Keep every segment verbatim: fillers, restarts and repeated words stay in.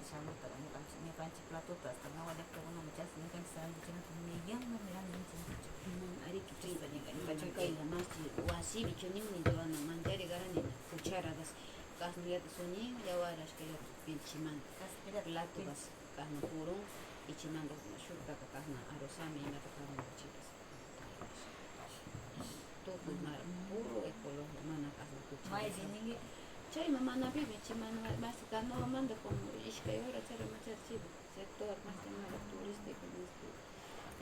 Chaymanta ñuqanchik, ñuqanchik platota hasta ñuqa llaqtakunaman chasna ñuqanchik saranguchinata niykanman, miranda ninchik. Mana ariki chaypa ninqa, ñuqanchik kayqa masi wasipi chunninmi ruwana manchari qarani, cucharapas kasnallata suñin, yawarashkallata pilchimanta, plato kas kasna purun, ichimanta shuktaqa kasna arrozami imata karanguchipas. Tukuy mara puro ecológico, mana kasna cuchara. Chayman mana pipi, chayman masi kanawamanta como ishkay hora chayraman charichipa. Sector más que nada turístico, más que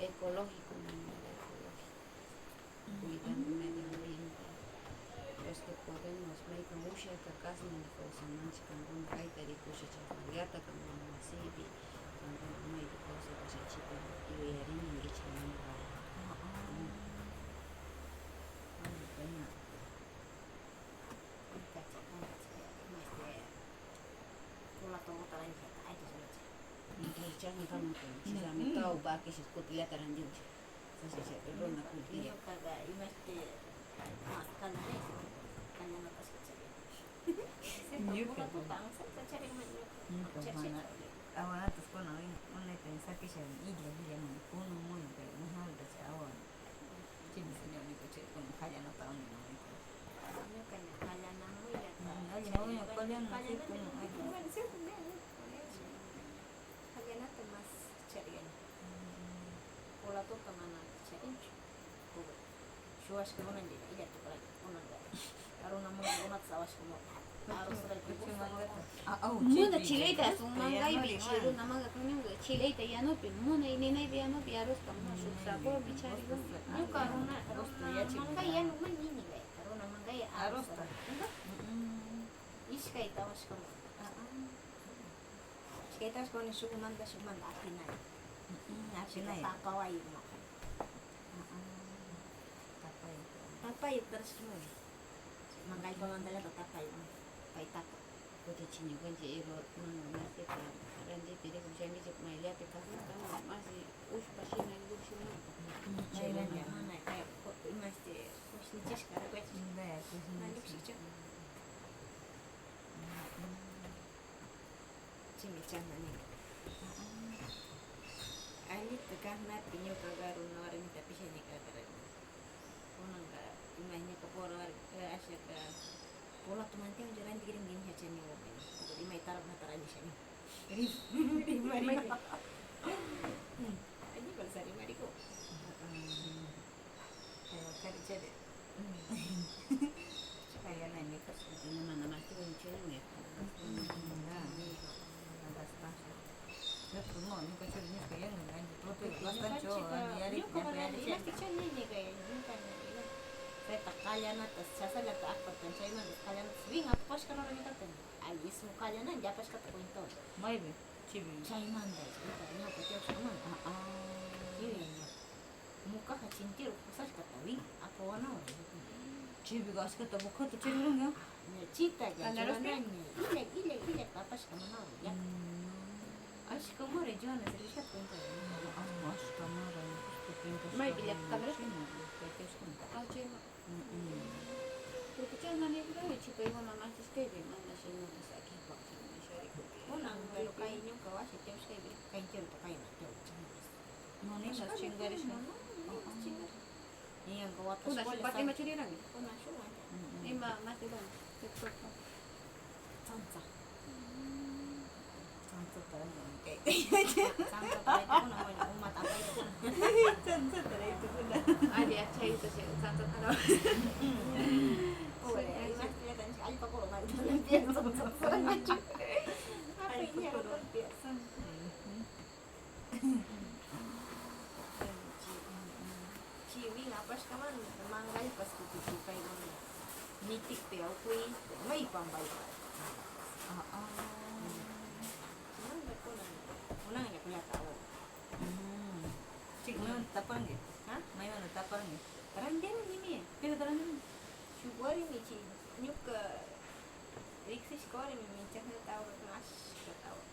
ecológico, más que nada ecológico. Cuidando medio ambiente. Los que podemos, maypi ushata kasna kawsamanchik, kankuna kayta rikusha, chasnallata kankuna wasipi, kankuna maypi kawsapashachita yuyarimun, ichimanta. Mana kayna. Chasna kamakun, chasna mitau pakisha kutillata rantinchik. Sasha, sasha, runa kutilla. Ñuqaqa imashti maskanchik, kañanata sucharin. Ñuqa. Ñuqa mana. Awanatas kunan unayta sakisha illa, illa, mana kunan muyun kay mujalta chay awana. Chimi señor nikuchirkuna, qallanata uninamayku. Ñuqaña qallana muyata. Mm, qallana, qallana, qallana, qallana, qallana. Qallanata mas chariyani. Mm. Platota mana charinchu. Shuwashka kunanlla illa tukurani, kunanqa runa mankakunata sawashkamurqa. Arrozrayku. Muna chilayta asun manqaypi, chay runa manka kunanqa chilayta yanupi, munay ninaypi yanupi arrozta muna shuk sabormi charikun. Ñuqa runa, runa manqay yanumay nini kay, runa manqay arrozta. Iskay tawashkamurqa. Chaytash kuni shukmanta, shukmanta apinay. Mm, apinay. Tapaway, no. Mm, mm. Tapaway. Tapaway, pero shukmanta. Mangaypamantallata tapaway, pay tapa. Kutichiña kanchik, Eva, mana masita, rantipi rikushankichik, mayllapi kasnata, masi ushpa shina llukshinata. Mm, mm. Chayllaña. Mana, kay, ko-, imashti, kushnichishka, kushnichishka. Mana llukshichu. Mm, mm. Chimi chasna nin. Allita kasnapi ñuqaqa runa warmita pishaña karqaraqmi. Kunanqa ima ñuqa pobre warmi, eh, ashaqa pulatumantinchu rantirinki nishacha niwanmi. Imaytaraq mataranchishani. Rimari. Allipal sarimarikun. Kaywa karichari. Chayqa yanaymi kasqa. Mana, mana, mana, chaymi. Basta. Ñuqa, no, ñuqa churi, ñuqa yanqa, ñuqa, ñuqa, ñuqa, ñuqa, ñuqa, ñuqa, ñuqa, ñuqa, ñuqa, ñuqa, ñuqa, chayta qallanata, chasallata apatan, chaymanta qallanata, bien apapashka rurani karqani. Alli ismu qallana, yapashkata cuento. Maypi, chibi. Chaymanta, ñuqa, ñuqa, ñuqa, ñuqa. Ah, ah. Chibi, ñuqa. Mukaqa chintiru pusashkata wi, apawanahun. Chibiqa ashkata bukata chiririnqa. Ña chita, ña churanaña, illay, illay, illay, papashka manawan, ya. Mm. Ashka mara, Joana, servishkata cuenta. Ashka mara, justo cuenta. Maypi, ya, camera. Shina, ya, ya, shina. Ah, chayma. Mm, mm. Porque chayman nirqani, chipaywan mamanchis kaypi, mana shina, sakipaq, shina, sharikupaq. Kunan, pero kay ñuqa wasi, tiyushkaypi, kay tiyuta, kayman, tiyuta. No, ningas chingarishka. Ningas chingarishka. Ñuqa watas. Kunan shuk parte ima churiranki? Kunan shuk parte. Mm, mm. Ima mas de bueno. Tsantsa. Tsantsata raytukuna, mana umata apaytukuna. Tsantsata raytukuna. Ari, achayta, tsantsata. Pobre, imashtillatanchik allpakuru, mana. Allpakuru. Allpakuru. Chiwin apashkamanta mangallpas kutichipayman. Mitikpi, awkuypi, maypan paypas. Ah, ah. Chimanta kunan, kunanña kullata awan. Mm. Chik, maymanta tapanki? Ha? Maymanta tapanki? Rantirinimi. Pitataq rantirinki? Shuk warmi chay, ñuqa riqsishka warmi, chasnata awan, ashkata awan.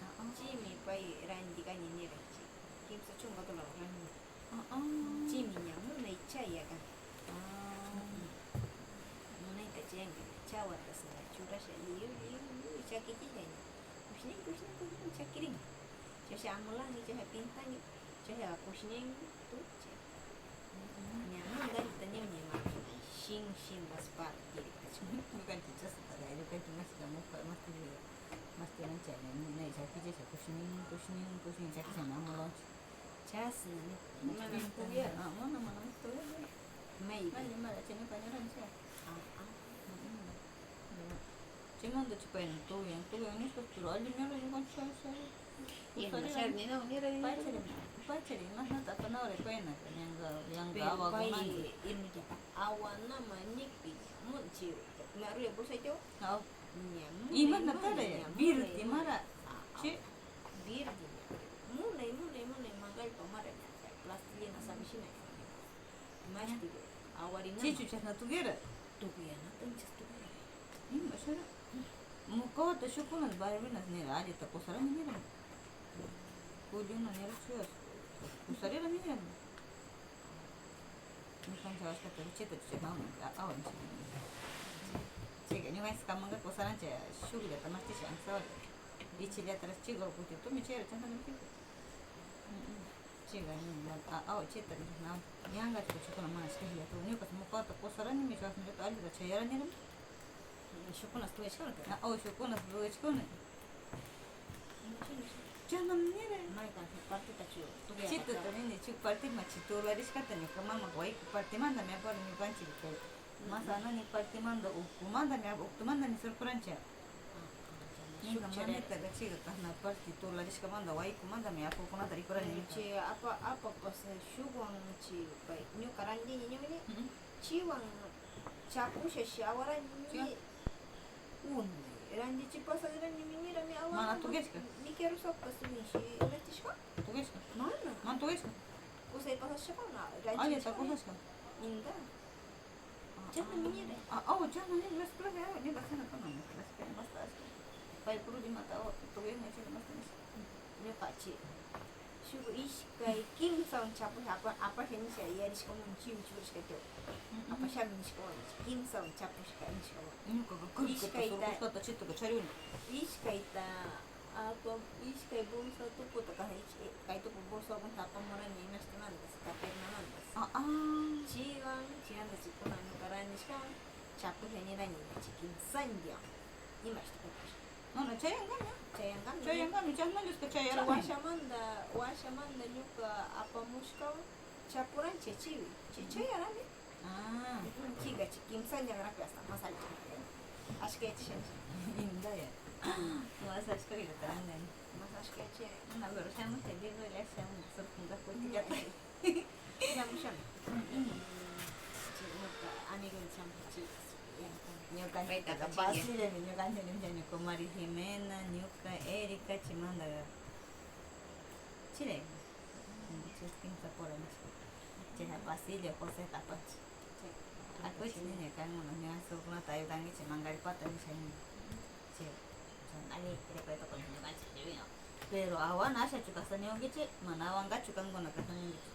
Ah, ah. Chaymi pay rantiqaña nirqa chay. Kimsa chunka dólar rantiq. Ah, ah. Chaymi ña munay chayaqa. Ah. Munayta chayanqa, chawatas ña churasha, lliw, lliw, lliw, chakichisha ña. Kushnin, kushnin, kushnin, chakirin. Chasha amulanmi, chasha pintanmi, chasha kushnin, tuchi. Ña, mundalita ña, ña, ma, shin, shin, raspa, directa. Ñuqanchik chasnata, ñuqanchik mashka, mupa, mashti, mashti, ña, ña, ña, chakilla, cha, kushnin, kushnin, kushnin, chakilla, ña, amulanchik. Chasna, ña, mana, mashti, mashti, tuyan. Ah, mana, mana, mashti, tuyan. Maypi. Vale, vale, chay, ñuqa, ñuqanchik. Ah, ah. Mm, mm. Chaymanta chipayna tuyan, tuyan nispa, pero alli nira ñuqanchik chay, chay. Ima, kusarira. Paychari, paychari, imasnata apanawri payna, yanqa, yanqa. Pero awakunanta. Pay, imallata awanama nipi, munchi, maruya bolsaychaw. Aw. Ña, munay, imasnatara, munay, ña, virti munay, mara. Ah, ah. Chi. Virti, ña. Munay, munay, munay, mangallpa mara, ña, plastilina, sabishina, ña. Mashti, awarinama. Chichu, chasna tukuyara. Tukuyanata, chas tukuyara. Ima, sara. Muka wata shukkunas barbinas nira, allita kusarani nira. Kulluna nira, chuyas, kusarira nira. Ñuqanchik achkata richita chuchaqman, a-, awanchik. Chayqa, ñuqanchik kamanqa kusaranchik, shukllata mashtisha, ansawata. Ichillataras chiqa, kutitumi chayra, chantami chiqa. Mm, mm. Chiqa, ña, a-, aw, chayta, ña, ñanqachu kuchukuna mana chayllata. Ñuqas muka wata kusaranimi, chasnallata allita chayaraniram. Shukkunas tukuchkuna. A, aw, shukkunas tukuchkuna. Chasnam nira. Mayqan partitachu tukuyapata. Chitata nini, chuk partiman, chi tularishkata ñuqa mama wayku partimantami aparin ñuqanchik kay. Mas anani partimanta, uktumantami ap-, uktumantami surquranchik. Ñuqa mamitaqa chayqa kasna parti tularishkamanta waykumantami apukunata rikurani. Chay apa, apa, pues, shukwan chay pay, ñuqa randini ñuqni, chaywan chapusha shawaraña. Unay randichipasaqrani minirami awana. Mana tukuyashka. Mikerusapa suminshi randichishka. Tukuyashka. Mana. Mana tukuyashka. Kusay pasashkana. Allita kusashka. Inda. Chayta minira. Ah, oh, chayta minira, las prueba, ñuqa sinakuna, las prueba, basta, basta. Pay problemata, oh, tukuymi chayta basta nisha. Ñuqa chay. Shuk iskay kimsawan chapush apa-, apasha nisha yarishkaman chim churishka tiyo. Apashami nishkawan kimsawan chapushka nishkawan. Ñuqaqa iskayta, chaytaqa charuni. Iskayta apa, iskay bolsa tuputa kay, kay tupu bolsawan apamurani imashtimantas, kapernamantas. Ah, ah. Chaywan, chaymanta chaykuna ñuqaraq nishkawan chapushallani chay kimsanlla. Imashti kapush. No, no, chayanqami. Chayanqami. Chayanqami, chasnallasqa chayarqami. Washamanta, washamanta ñuqa apamushkawan chapuranchik chaypi. Chay chayarqami. Ah. Chayqa chay kimsa ñanraqpi hasta mas alli. Ashka yachashani. Indaya. Mas ashka yachashani. Mas ashka yachashani. Mana, pero shamushani, libro ya shamun, surkunqa kutikata. Shamushani. Mm, mm. Chay ñuqa amigo shamun, chay, ñuqa, ñuqa, ñuqa Basilemi, ñuqanchik ñuqanchik ñuqa María Jimena, ñuqa Erika, chaymanta Chile. Mm, chay kimsa pura nisha. Chayqa Basilio Joseta apanchik. Akuchis niña kanman, ñuqa surkunata ayudankichik, manqallpata nisha niña. Chay, chay, alli, recuerdo con ñuqanchik, pero awana ashachu kasta niwankichik, mana awanqachu qankuna kasta niwankichik.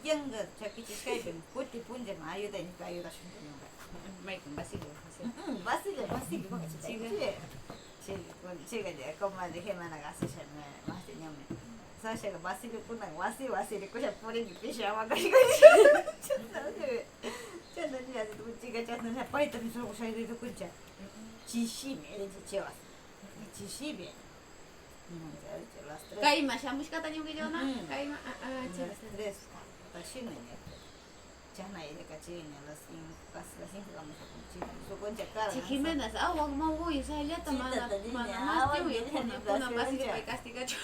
Yanqa chakichishkaypim, kuti punchawmi ayuday, nispa ayudashunku ñuqa. Maypim Basilio, Basilio. Mm, Basilio, Basilio, Basilio. Chayqa, chayqa, comadre Jimena García, masti ñami. Sashaqa Basilio kunan wasi, wasi rikusha purinki, pishi ama kashkanchu. Chanta, chanta, chanta, chanta, chanta, chanta, paytami surqusha rikuncha. Chishimi, chiwas. Chishimi. Kayman shamushkata ñuqalluna, kayman, ah, ah, chiwas. Las tres, tashina ña. Chasna yachachina, las cinco, casi las cinco vamos a cumplir. Sukuncha karan. Chay Jimenas, awa, mawi, sayllata mana, mana mas tiwi, kuna, kuna, Basilio pay castigachu.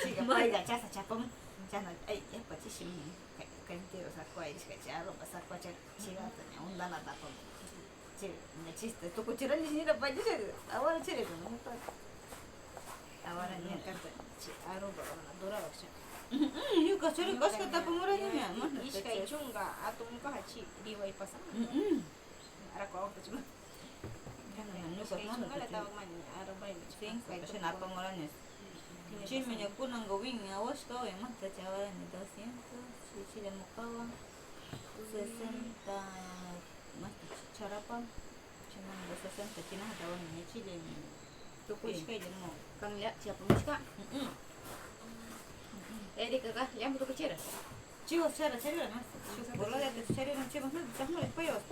Chayqa payqa chasa chapamun, chasna, ay, yapa chishimi, kay, kay entero saco, ay, ishkay chay arropa saco, chay, chiwata ña, undanata apamun. Chay, ña chista, tukuchirani, señora, payllacha, awara chirikuna, ñuqa. Awara ña kanta, chay, aruba, dorado, chay. Mm, mm, ñuqa churikushkata apamurani, ña, mana, iskay chunka, atun kaja, chay, riway pasa. Mm, mm. Araku awta chunka. Ñuqa, iskay mana, chunka, la tawa mani, aruba, cinco, kashana apamurani. Chaymi ña kunanqa win awashka, win masta chawarani doscientos, chile mukawan, sesenta, masta ch-, charapa, chaymanta sesenta chinajata wani ña chile, Tukuy. Ishkay, ¿no? Kanlla, chiapamushka. Mm-mm. Erikaqa, llamp'u tukuchira. Chivas chara, chara, ¿no? Chivas, por lo de que chara, no, chivas, no, chasna, chivas.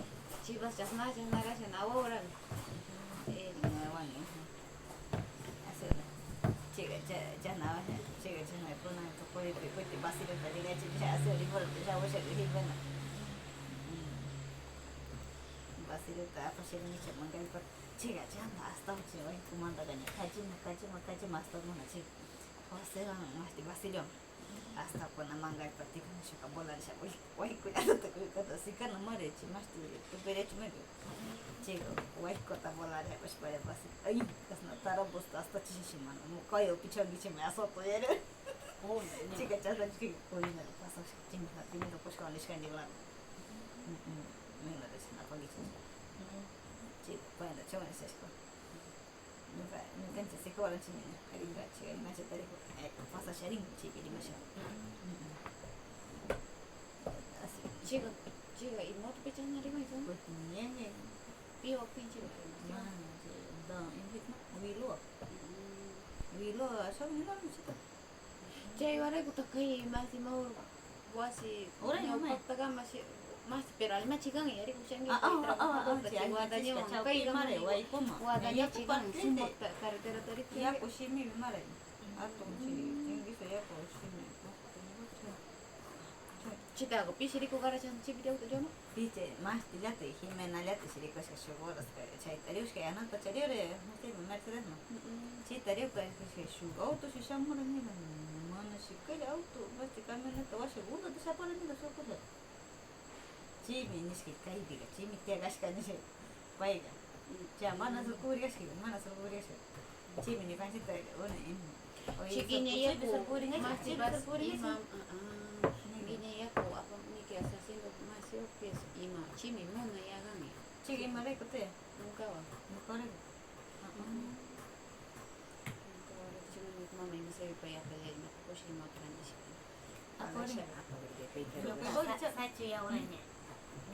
Chivas, chasna, chasna, chasna, ahora. Eh, no, bueno, ajá. Así, chica, cha-, chasna, chica, chasna, kuna, tukuri, tukuri, basura, tariga, chica, así, igual, ya voy a seguir, bueno. Mm. Basura, apa, se me echa, manga, y pa-, chica, chasna, hasta, chica, comanda, gaña, kachima, kachima, kachima, hasta, manga, chica. José, masti, basura. Hasta kuna mangallpatikunachuqa volarisha waykullata tukuykata sikanamari chay mashti tupirichimari. Chayqa waykuta volarishapashpa pasi, ay, kasna tarapusta hasta chishashimana, kaypi chankichimi aswata uyari. Chayqa chasna chayqa kuyna pasashka, chayqa timita pushkawan nishkanchikla. Nina risha apankichik. Chayqa payta chaywan nishashka. Ñuqa, ñuqanchik sikuwaranchikmi, ari, ari, ari, ari, pasasharin, chaypi rimasha. Así. Chiqa, chiqa, ¿y motopi chayna rimaykan? Pues, ñaña. ¿Piwa pinchik? Mana, chay, da, invitma, Wilua. Mm. Wilua, ashaw, ñuqami chita. Chay waraykuta kay masi maur wasi ñawpaqtaqa masi, masi, pero almachi kan, yarikushanki, ah, kay ah, ah, trabajadorta, ah, chay watañawan kay kan, waykuma, watañachi kan, sumaqta carreterata rikuchanki. Yaku shimipi maray. Hatun chi, chinguisa yaku shimi. Chaytaqa pishi rikukarachan, chaypi llaqta, ¿no? Pichi, mastillata, Jimenallata rikushka shuk horas, chayta riushka, yanata chariyuri, mastilla Mercedesman. Mm-mm. Chayta riuka, shuk autoshi shamuran, nira, mana shikalla auto, masti camioneta, washa gundata shaparan, nira, shuk cosa. Chaymi nishka, kaypiqa, chaymi tiakashka, nishka. Payqa, ya, mana surkukurishka, mana surkukurishka. Chaymi ñuqanchikta, bueno, em, oye, chiquiña yaku, surkukurinqachu, masi chaymi bas-, surkukurinqachu. Ima, ah, ah, niña yaku, apam, niki, así haciendo más yo que es, ima, chaymi munayaqmi. Chayqa imarayku tiyan? Ñuqawan. Ñuqarayku. Ah, ah. Ñuqawan, chaymi mama ima sayupayaqta, ya, ima, kushi ima aprendishka. Apaga, apaga, payta. Sa-, sachu yawraña.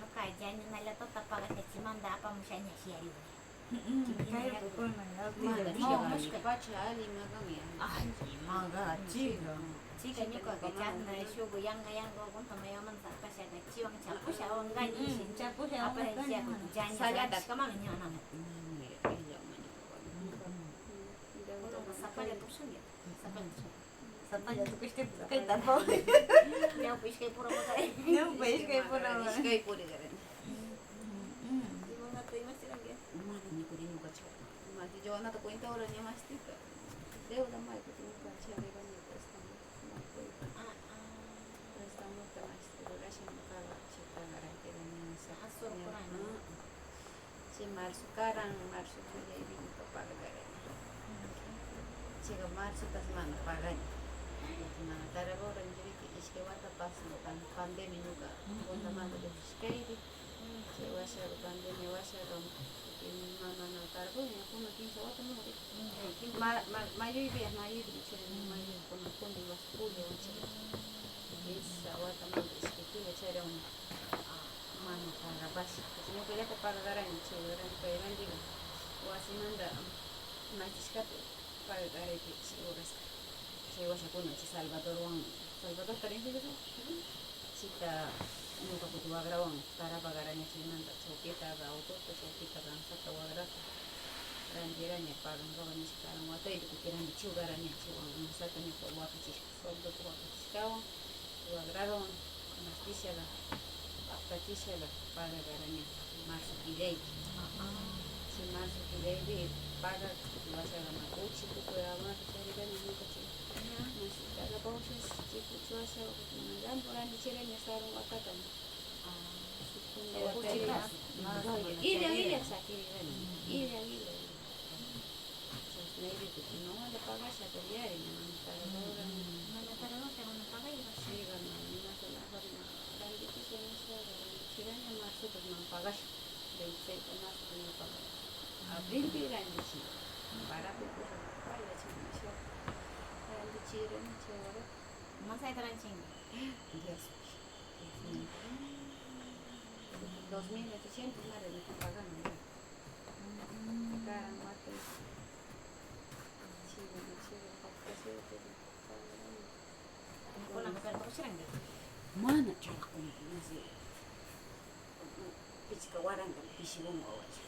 Ñuqa llañunallatata pagashachimanta apamushaña shiyariwan. Mm, mm, kay rukuna, mana, no, mushka. Pacha ali magan ya. Ay, maga, chica. Chica, ñuqa chasna shugu yanga yanga gunta mayamanta sapasha, chiwan chapusha awangaña. Mm, chapusha awangaña. Llaña, sayata. Sapalla tukushunña. Sapalla tukushunña. Sapalla tukushtipu, kayta apawan. Ñawpa ishkay purama kay. Ñawpa ishkay purama. Ishkay puri karan. Mm, mm. Imanata imachiranki? Mana ñukuri ñukachu. Mati, yo anata cuenta ahora ña mastita. Deuda maypi ñuka chariranña préstamo. Ah, ah. Préstamota masti rurasha ñukaqa chita garantía nisa. Ah, surkuran. Mm. Chay marzo karan, marzo killaypimi pagakaraña. Chayqa marzotas mana pagaña. Mana tarapuranchiriki, ishkay wata pasan, pan-, pandemia ñuqa Punta Manta lluqsishkaypi. Chay washaqa, pandemia washaqa, mana, mana tarapuña, kuna kimsa wataman riki. Ma-, ma-, mayuypi, mayuypi chayri, mayuypi, kuna, kuna wasa, julio, wacha. Kimsa wataman ishkay killa chayrawan. Mana pagapash. Ñuqallata pagakaraña, chay waranqa, pay randiqa wasimanta machishkata pagakaraypi chay urasqa. Chay washakuna chay Salvadorwan, Salvadorta rinkichu? Chayta ñuqa kuti wagrawan tarapakaraña, chaymanta chawpitaqa autota, chawpita ranzata, wagrata randiraña, pagankawan nishpa karan, wataypi kuti randichiwkaraña, chaywan ranzata ñuqa wakachishpa. Sueldota wakachishawan, wagrawan, mastishaqa, paktachishaqa, pagakaraña, marzo killaypi. Chay marzo killaypi pagak, washaqa na kuchi tukuy amata charirani ñuka chay. Masitaqa pawshas chay kuchi washaqa, na llampu randichiraña sarun watata. Illak, illak sakirirani. Illak, illak. Chasnaypi kutin mamalla pagasha kallari, mana tardura. Mana tardura, mana pagayqa. Chayqa mana, mana solo afarina rantikusha nisqa, rantichiraña marzopi mana pagasha. Veintiséis de marzopi mana pagasha. Abrilpi rantichin. Parapi kusa paya chayna nisha. Rantichirani chay hora. Masayta ranchin. Dios. Dos mil ochocientos mara ñuqa pagani. Karan wata. Kunanqa karpakusharanqa. Mana chayqa, kunanqa, no sé, pichka waranqa pishiwan wawalla.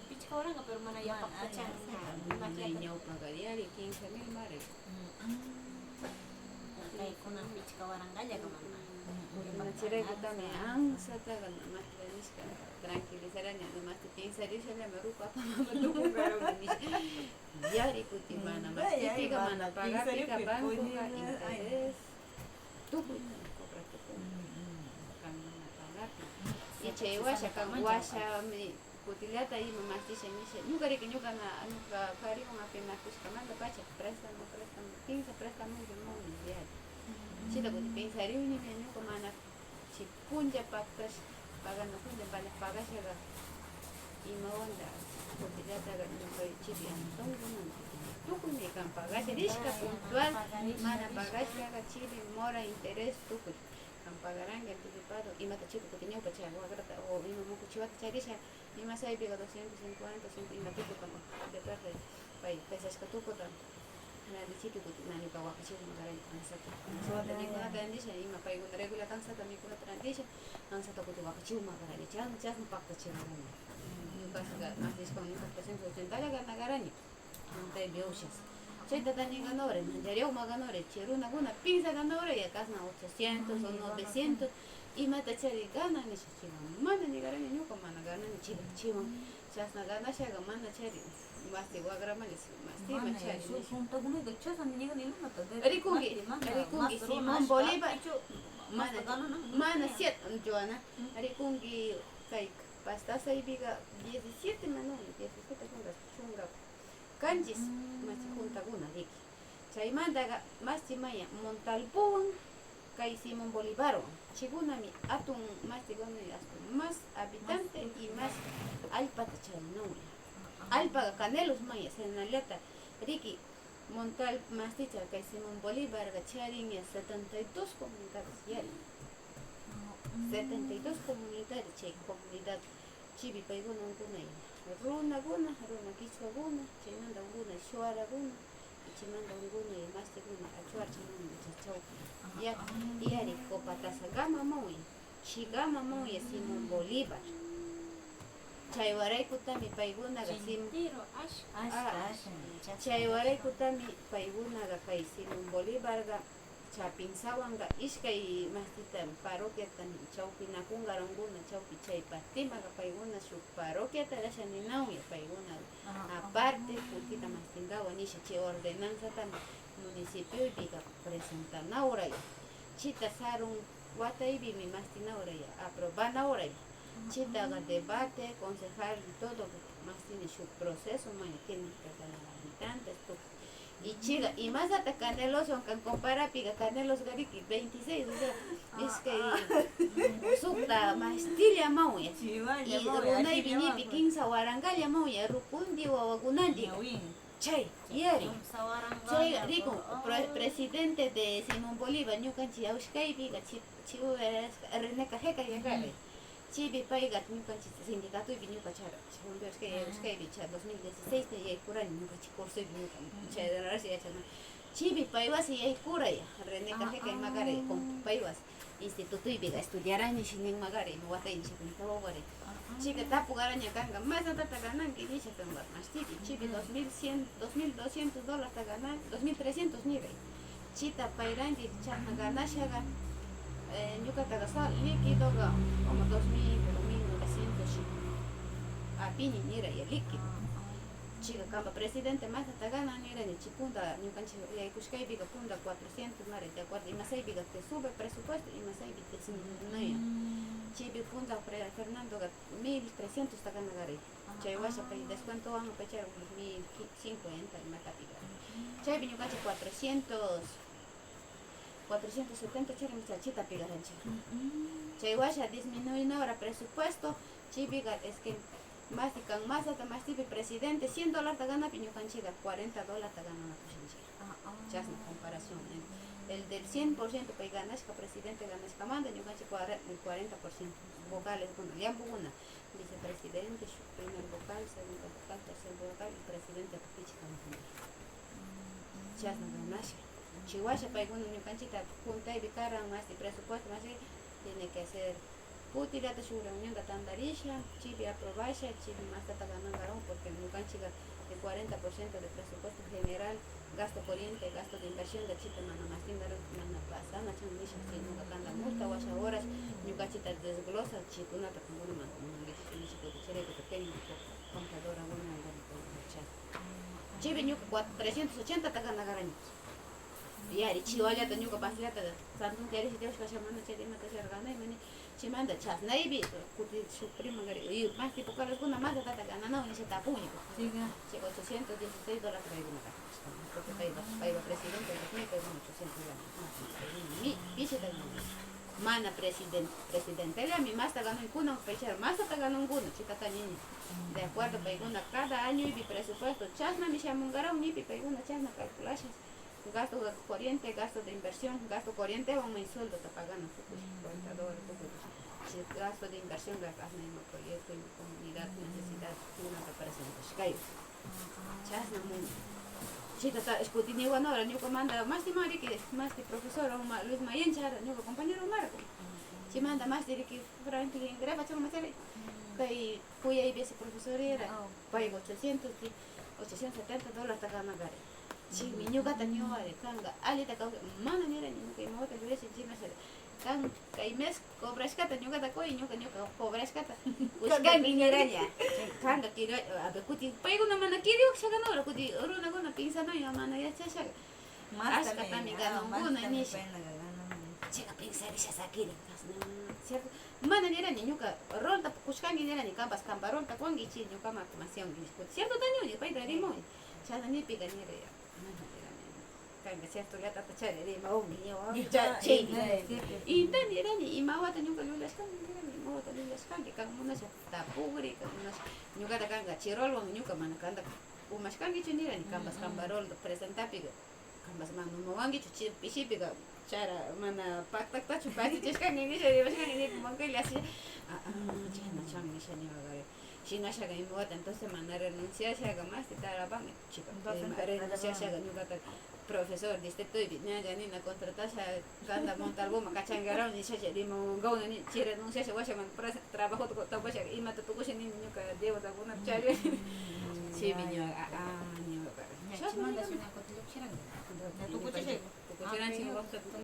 Pichka waranqa, pero mana yapaqpachanqa. Mana, imagínate. Ñawpaqa diario quince mil mari. Kaykunan pichka waranqallaqa mana. Kutina chiraykutami ansataqa, no más, nisqa, tranquilizaraña, no más, piensarishallaman rupa apamama tukunqarunmi nisha. Yari kuti mana, mm, mastipiqa mana pagapiqa bancoqa interés tukuytami cobra tukun. Kan mana pagapi. Y chay washa, kan washami kutillata ima mastisha nisha. Ñuqa riki, ñuqa na, ñuqa kariwan apenas kushkamanta pacha préstamo, préstamo, kinsa préstamo, yari. Chita kuti pensariwñami ñuqa mana. Chay punlla pagtash, pagana punlla vale pagashaqa, imawanta kutillataqa ñuqa chiri antonkunanta. Tukuymi kan pagasha rishka puntual, mana pagashkaqa chiri mora interés tukuy. Kan pagaranki anticipado, imata chiri kuti ñawpa chay wagrata o ima muku chiwata charisha, ima saypiqa doscientos cincuenta, ciento ima tukuy kan, depende pay pesashka tukuta. Randichipi kuti na ñuqa wakachiwan maqarani ansata. Ansata mikunata randisha, ima paykuna regular ansata mikunata randisha, ansata kuti wakachiwan maqarani. Chasna, chasna pactachiwarani. Ñuqasqa más de trescientos ochenta lla ganagarani. Mantay biushas. Chayta tani ganore, manchariw maganore, chay runakuna pinsa ganore, ya kasna ochocientos o novecientos, imata chari ganan nisha chiwan. Mana nigarani ñuqa mana ganani chiwan, chiwan. Chasna ganashaqa mana chari. Masti wagramallas, masti mana, machari. Su-, suntakunaqa chasna niña nilunata. Rikunki, masti mana, rikunki, masti Simón Bolívar. Mana, mana siete, Joana. Rikunki, kay, pasta saypiqa diecisiete manumi, diecisiete chunka, chunka. Kanchis, masti juntakuna riki. Chaymantaqa masti maya Montalvowan, kay Simón Bolívarwan, chaykunami hatun, masti kunami hatun, más habitante y más allpata charinanwan. Allpaqa Canelos maya, sinallata riki, Montal-, masticha kay Simón Bolívarqa charinña setenta y dos comunidades yari. Setenta y dos comunidades, chay comunidad chipi paykunankuna runakuna, runa kichwakuna, chaymanta unkuna shuwarakuna, chaymanta unkuna mastikuna achwar chaymanta chawpi. Ya, yari, Copataza gama muy, chigama muy Simón Bolívar. Chaywaraykutami paykunaqa Sim-, chintiro ashka, ah, ashka, ashka, chaywaraykutami paykunaqa kay Simón Bolívarqa Chapinsawanqa iskay mastita parroquiata chawpinakunqarankuna chawpi chay partimaqa paykuna shuk parroquiata rasha ninanwan paykuna aparte kutita mastintawan nisha chay ordenanzata municipioypiqa presentanawraya chita sarun wataypimi mastinawraya aprobanawraya chitaqa debate concejal y todo mastini shuk proceso maya quince habitantes tukuy. Ichiqa, imasata Caneloswan kan comparapiqa, Canelos gariki veintiséis, o sea, iskay sukta mastilla mauya. Y runaypi nipi kinsa waranqalla mauya, rukundi wawakunandi. Chay, yari. Chay rikun, pre-, presidente de Simón Bolívar, ñuqanchik Auskaypiqa, chi-, chi-, René Cajeca yaqari. Chaypi payqa ñuqanchik sindicatoypi ñuqa chara, chay Honduras kay, Euskaypi cha dos mil dieciséis yaykurani ñuqanchik cursoypi ñuqa, chay rurasha yachana. Chaypi paywas yaykuraya, René Cajeca imaqaraya, paywas institutoypiqa estudiarani shinin maqaraya, ima watayni shapinta wawqaraya. Chayqa tapuqaraña kanqa, ¿masatata gananki? Nisha kanqa, mastiki, chaypi dos mil cien, dos mil doscientos dólarta ganan, dos mil trescientos niray. Chita payranki chasna ganashaqa, eh, ñuqataqa sa-, líquidoqa como dos mil, dos mil novecientos apini niraya líquido. Chayqa kanpa presidente masata ganan nirani, chay punta ñuqanchik yaykushkaypiqa punta cuatrocientos mari, de acuerdo, imasaypiqa te sube presupuesto, imasaypi te sube. Chaypi punta pre-, Fernandoqa mil trescientos ta ganaqaray. Chay washa pay descuentowan paychara unos mil cincuenta imatapiqa. Chaypi ñuqanchik cuatrocientos, cuatrocientos setenta charin chachita pigaranchik. Chay washa disminuinawra presupuesto, chaypiqa es que masti kan masata mastipi presidente cien dólarta ganapi ñuqanchikqa cuarenta dólarta gananapushanchik. Chasna comparación, eh. El del cien por ciento pay ganashka, presidente ganashkamanta ñuqanchik cuare-, cuarenta por ciento vocales, bueno, llampukuna. Vicepresidente, shuk primer vocal, segundo vocal, tercer vocal y presidente pichqa kanku. Chasna ganasha. Chiwasha paykuna ñuqanchikta puntaypi karan, masti presupuesto, masti tiene que ser. Kutillata shuk reunionta tantarisha, chaypi aprobasha, chaypi mastata ganankaran, porque ñuqanchikqa de cuarenta por ciento de presupuesto general, gasto corriente, gasto de inversionta chayta mana mastinta mana pasana chan nisha, chay ñuqa kanta musta washa horas ñuqanchikta desglosa, chaykunata qamkuna mana munankichis nisha, porque chayrayku técnico, computadorakunawan, chaypi ñuqa cuat-, trescientos ochentata ganakaraña. Yari, chiwallata ñuqa pasllata Santun Teresa Dios kashamanta chayta imata sharqanayman ni, chaymanta chasnaypi kuti shuk prima kari, y mas tipo Carloskuna mas tata gananawan nisha tapunku. Siga. Chay ochocientos dieciséis dólares paykuna kashka. Porque paypa, paypa presidente, paypa ochocientos dólares. Ni, pishita ganana. Mana presidente, presidentellami masta ganunkunan, paychara mastata ganunkuna, chaytata nini. De acuerdo, paykuna cada añoypi presupuesto chasnami shamunkaran nipi, paykuna chasna calculasha. Gasto de corriente, gasto de inversión, gasto corrientewanmi sueldota pagana, tukuy, contador, tukuy. Chay gasto de inversión, gasto, ima proyecto, ima comunidad, necesidad, kunata presentashkayku. Chasna mun. Chaytata escutiniwan ahora ñuqamanta masti mariki, masti profesor, ma-, Luis Mayencha, ñuqa compañero marku. Chaymanta masti riki Franklin Grapa churmachari. Kay kuyay vice profesor era, payqa ochocientos, ochocientos setenta dólarta ganakari. Chaymi ñuqata niwari, kanqa allita kawsay, mana nirani, ñuqa ima wata llullasha china sari. Kan kay mes cobrashkata ñuqata quy, ñuqa, ñuqa cobrashkata kushkanki niraña. Kanqa kira, a ver, kuti paykuna mana kiriwakshaka nora, kuti runakuna piensanaywan mana yachashaka. Ashkatami ganankuna nisha. Chayqa pensarisha sakirin, ¿cierto? Mana nirani, ñuqa rolta kushkanki nirani, kanpas kanpa rolta kuwanki, chay ñuqaman masiyanki, ¿cierto? Daño, payta rimun. Chayta nipika niraya. Mana nirani. Kanqa cierto llatata chari, rimawanki, ñawanki. Chaymi. Inta nirani, ima wata ñuqa llullashkanki nirani, ima wata llullashkanki, kan munasha tapukri, kan munasha. Ñuqata kanqa chay rolwan ñuqa mana kanta umashkankichu nirani, kanpas kanpa rolta presentapika. Kanpas mana umawankichu, chay pishipika chara mana paktaktachu paktichishkanki nisha, rimashkanki nipi mankaylla así. Ah, ah, chayna chan nisha ñuqakari. Shinashaka ima wata, entonces mana renunciashaka masti tarapanki, chica. Entonces, ima renunciashaka ñuqata profesor distritoypi, ña, ña nina contratasha, kanta Montalboma kachankaran nisha, chay rimawankawan ni, chay renunciasha, washaman pres-, trabajota tapusha, imata tukusha nini ñuqa deudakunata chari. Chaymi ñuqa, ah, ah, ñuqa. Ña, chaymanta shina kutillukusharanki. Tukuchisha. Tukuchiranchik, ah, waqta